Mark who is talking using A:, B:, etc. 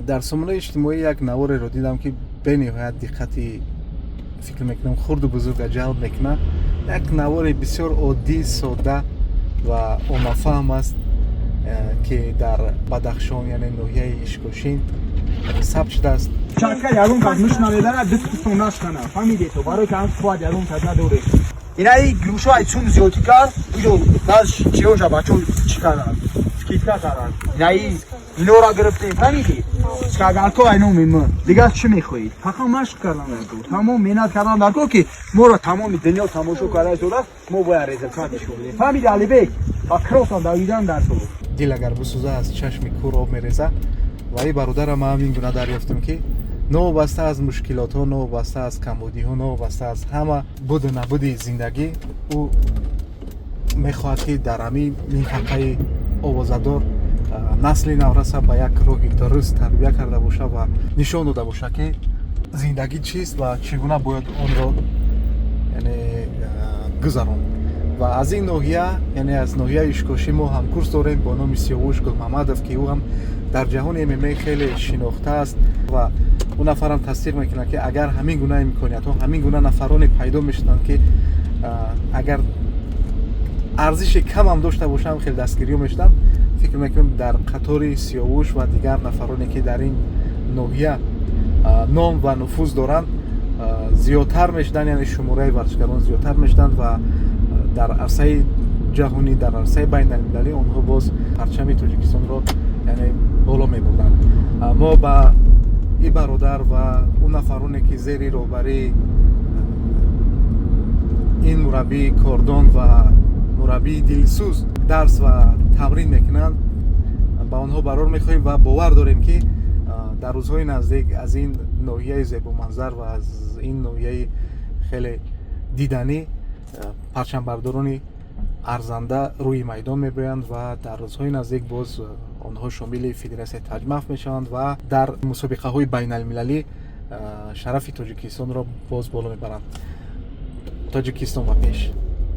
A: Дар сомонаи иҷтимоӣ як навореро дидам, ки бениҳоят диққати, фикр мекунам, хурду бузурга ҷалб мекунад. Як навори бисёр оддӣ, содда ва оммафаҳм аст, ки дар Бадахшон, яъне ноҳияи Ишкошим, сабт шудааст.
B: Чака ягон кас муш намедара, дастатон нашкана. Фаҳмидед то? Барои ки ҳам қувват ягон кас надоред. Инаи груша ай чун зиёдӣ кард, иҷо даш чиёша бачо чӣ кардан? Скидка кардан. Инаи инора гирифтем, фаҳмидед? Шкагалко ай номи ман. Дигар чӣ мехоҳед? Фақат машқ кардан дар кор. Тамом меҳнат кардан дар кор, ки моро тамоми дунё тамошо карда истодааст, мо бояд результат нишон бидем. Фаҳмиди, Алибек? Ба кроссам давидан дар кор.
A: Дил агар бисӯза, аз чашми кӯр об мереза. Ва ин бародарам ҳам ин гуна дарёфтем, ки новобаста аз мушкилотҳо, новобаста аз камбудиҳо, новобаста аз ҳама буду набуди зиндагӣ, ӯ мехоҳад, ки дар ҳамин минтақаи овозадор насли навраса ба як роҳи дуруст тарбия карда боша ва нишон дода боша, ки зиндагӣ чист ва чӣ гуна бояд онро, яъне, гузаронд. Ва аз ин ноҳия, яъне аз ноҳияи Ишкошӣ, мо ҳамкурс дорем бо номи Сиёвуш Гулмаҳмадов, ки ӯ ҳам дар ҷаҳони ММА хеле шинохта аст. Ва ӯ нафарам тасдиқ мекунад, ки агар ҳамин гуна имкониятҳо, ҳамин гуна нафароне пайдо мешуданд, ки агар арзиши камам дошта бошам, хеле дастгириҳо мешуданд, фикр мекунам, дар қатори Сиёвуш ва дигар нафароне, ки дар ин ноҳия ном ва нуфуз доранд, зиёдтар мешуданд, яъне шумораи варзишгарон зиёдтар мешуданд ва дар арсаи ҷаҳонӣ, дар арсаи байналмилалӣ онҳо боз парчами Тоҷикистонро, яъне, боло мебурданд. Мо ба ин бародар ва ӯ нафароне, ки зери роҳбарии ин мураббии кордон ва мураббии дилсӯз дарс ва тамрин мекунанд, ба онҳо барор мехоҳем ва бовар дорем, ки дар рӯзҳои наздик аз ин ноҳияи зебоманзар ва аз ин ноҳияи хеле диданӣ парчамбардорони арзанда рӯи майдон мебиёянд ва дар рӯзҳои наздик боз онҳо шомили федератсияи Таҷмаф мешаванд ва дар мусобиқаҳои байналмилалӣ шарафи Тоҷикистонро боз боло мебаранд. Тоҷикистон ба пеш!